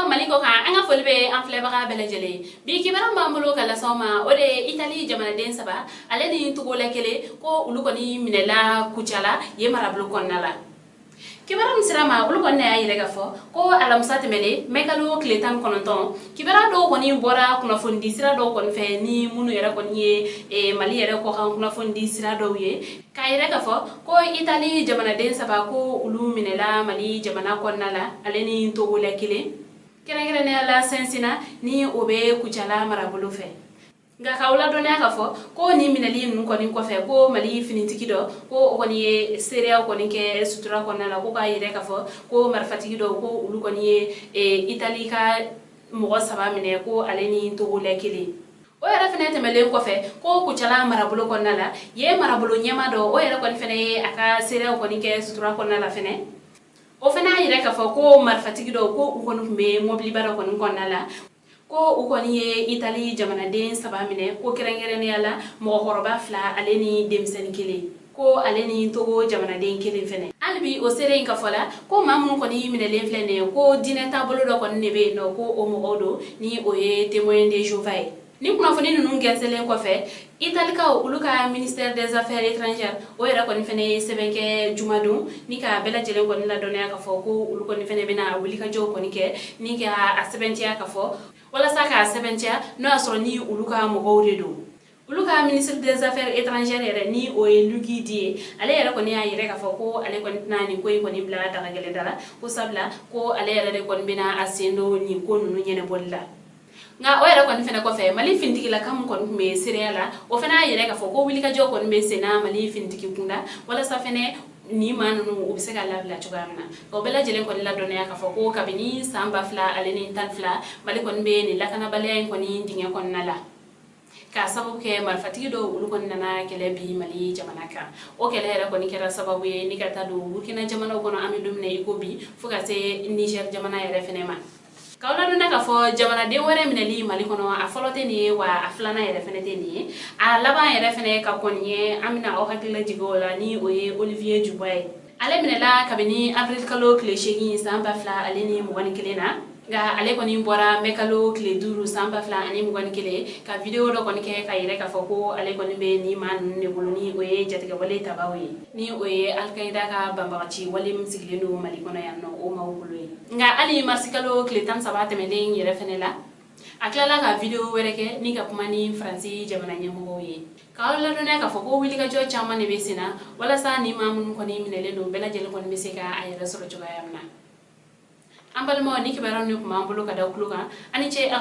Mali kɔ kan, an ka foli bɛ an filɛbaga bɛɛ lajɛlen ye. Bi kibaruya b'an bolo ka lase aw ma, o de ye Itali jamanaden saba ale ni Togola kelen, ko olu kɔni minɛla Kucala yen marabolo kɔnɔna la. Kibaruya min sera ma, olu kɔni y'a yɛrɛ ka fɔ ko alamisa tɛmɛnen, mɛkalo tile 19, kibaruya dɔw kɔni bɔra kunnafonidi sira dɔw kɔni fɛ, ni minnu yɛrɛ kɔni ye Mali yɛrɛ kɔkan kunnafonidi sira dɔw ye, k'a yɛrɛ ka fɔ ko Itali jamanaden saba, ko olu minɛla Mali jamana kɔnɔna la, ale ni Togola kelen, kɛrɛnkɛrɛnnenya la Sɛnsina, ni o bɛ Kucala marabolo fɛ. Nka k'aw ladɔnniya k'a fɔ ko nin minɛli ninnu kɔni kɔfɛ, ko Mali finitigi dɔ, ko o kɔni ye seereyaw kɔni kɛ sutura kɔnɔna la, ko k'a yɛrɛ k'a fɔ ko marifatigi dɔw, ko olu kɔni ye Itali ka mɔgɔ saba minɛ, ko ale ni Togola kelen. O yɛrɛ fɛnɛ tɛmɛlen kɔfɛ, ko Kucala marabolo kɔnɔna la yen, marabolo ɲɛma dɔ, o yɛrɛ kɔni fɛnɛ ye a ka seereyaw kɔni kɛ sutura kɔnɔna la fɛnɛ. O fɛnɛ y'a yɛrɛ k'a fɔ ko marifatigi dɔw, ko u kɔni tun bɛ mɔbiliba dɔ kɔni kɔnɔna la, ko u kɔni ye Itali jamanaden saba minɛ, ko kɛrɛnkɛrɛnnenya la mɔgɔkɔrɔba fila ale ni denmisɛnnin kelen, ko ale ni Togo jamanaden kelen fɛnɛ. Hali bi o seere in ka fɔ la, ko maa minnu kɔni minɛlen filɛ nin ye, ko diinɛ taabolo dɔ kɔni de bɛ yen nɔ, ko o mɔgɔw don, ni o ye Témoin de Jéhovah ye. Ni kunnafoni ninnu gɛnsɛnlen kɔfɛ, Italikaw olu ka ministère des Affaires étrangères, o yɛrɛ kɔni fɛnɛ ye sɛbɛn kɛ jumadon ni ka bɛɛ lajɛlen kɔni ladɔnniya k'a fɔ ko olu kɔni fɛnɛ bɛna wulikajɔw kɔni kɛ ni ka a sɛbɛntiya k'a fɔ, walasa k'a sɛbɛntiya n'o y'a sɔrɔ ni olu ka mɔgɔw de don. Olu ka ministre des Affaires étrangères yɛrɛ, ni o ye Luigi Di ye, ale yɛrɛ kɔni y'a yɛrɛ k'a fɔ ko ale kɔni tɛna nin ko in kɔni bila daga gɛlɛn da la, ko sabula ko ale yɛrɛ de kɔni bɛna a sen don nin ko ninnu ɲɛnabɔli la. Nka o yɛrɛ kɔni fɛnɛ kɔfɛ, Mali finitigilaka min kɔni tun bɛ seereya la, o fana y'a yɛrɛ k'a fɔ ko wulikajɔ kɔni bɛ senna Mali finitigi kunda, walasa fɛnɛ nin maa ninnu u bɛ se ka labila cogoya min na. O bɛɛ lajɛlen kɔni ladɔnniya k'a fɔ ko kabini san 2012, Mali kɔni bɛ nin lakanabaliya in kɔni dingɛ kɔnɔna la, k'a sababu kɛ marifatigi dɔw, olu kɔni nana kɛlɛ bi Mali jamana kan. O kɛlɛ yɛrɛ kɔni kɛra sababu ye ni ka taa don Burukina jamanaw kɔnɔ, an bɛ don min na i ko bi, fo ka se Niger jamana yɛrɛ fɛnɛ ma. K'aw ladɔnniya k'a fɔ jamanaden wɛrɛ minɛli Mali kɔnɔ, a fɔlɔ tɛ nin ye, wa a filanan yɛrɛ fɛnɛ tɛ nin ye. A laban yɛrɛ fɛnɛ ka kɔni ye, an bɛna aw hakili lajigin o la, ni o ye Olivier Dubois ye. Ale minɛla kabini avril kalo tile 8 san 2021 na, nka ale kɔni bɔra mɛ kalo tile 5 san 2021, ka vidéo dɔ kɔni kɛ ka yɛrɛ k'a fɔ ko ale kɔni bɛ nin maa ninnu de bolo, ni o ye jatigɛwale tabaw ye, ni o ye Alikaida ka banbagaci wale min sigilen don Mali kɔnɔ yan nɔ, o maaw bolo ye. Nka hali marisi kalo tile 13 tɛmɛnen yɛrɛ fɛnɛ la, a tilala ka vidéo wɛrɛ kɛ ni ka kuma ni Faransi jamana ɲɛmɔgɔw ye, k'aw ladɔnniya k'a fɔ ko wulikajɔ caman de bɛ sen na, walasa ni maa minnu kɔni minɛlen don, bɛɛ lajɛlen kɔni bɛ se ka a yɛrɛ sɔrɔ cogoya min na. An balimaw, ni kibaruya ninnu tun b'an bolo ka da tulo kan, ani ce.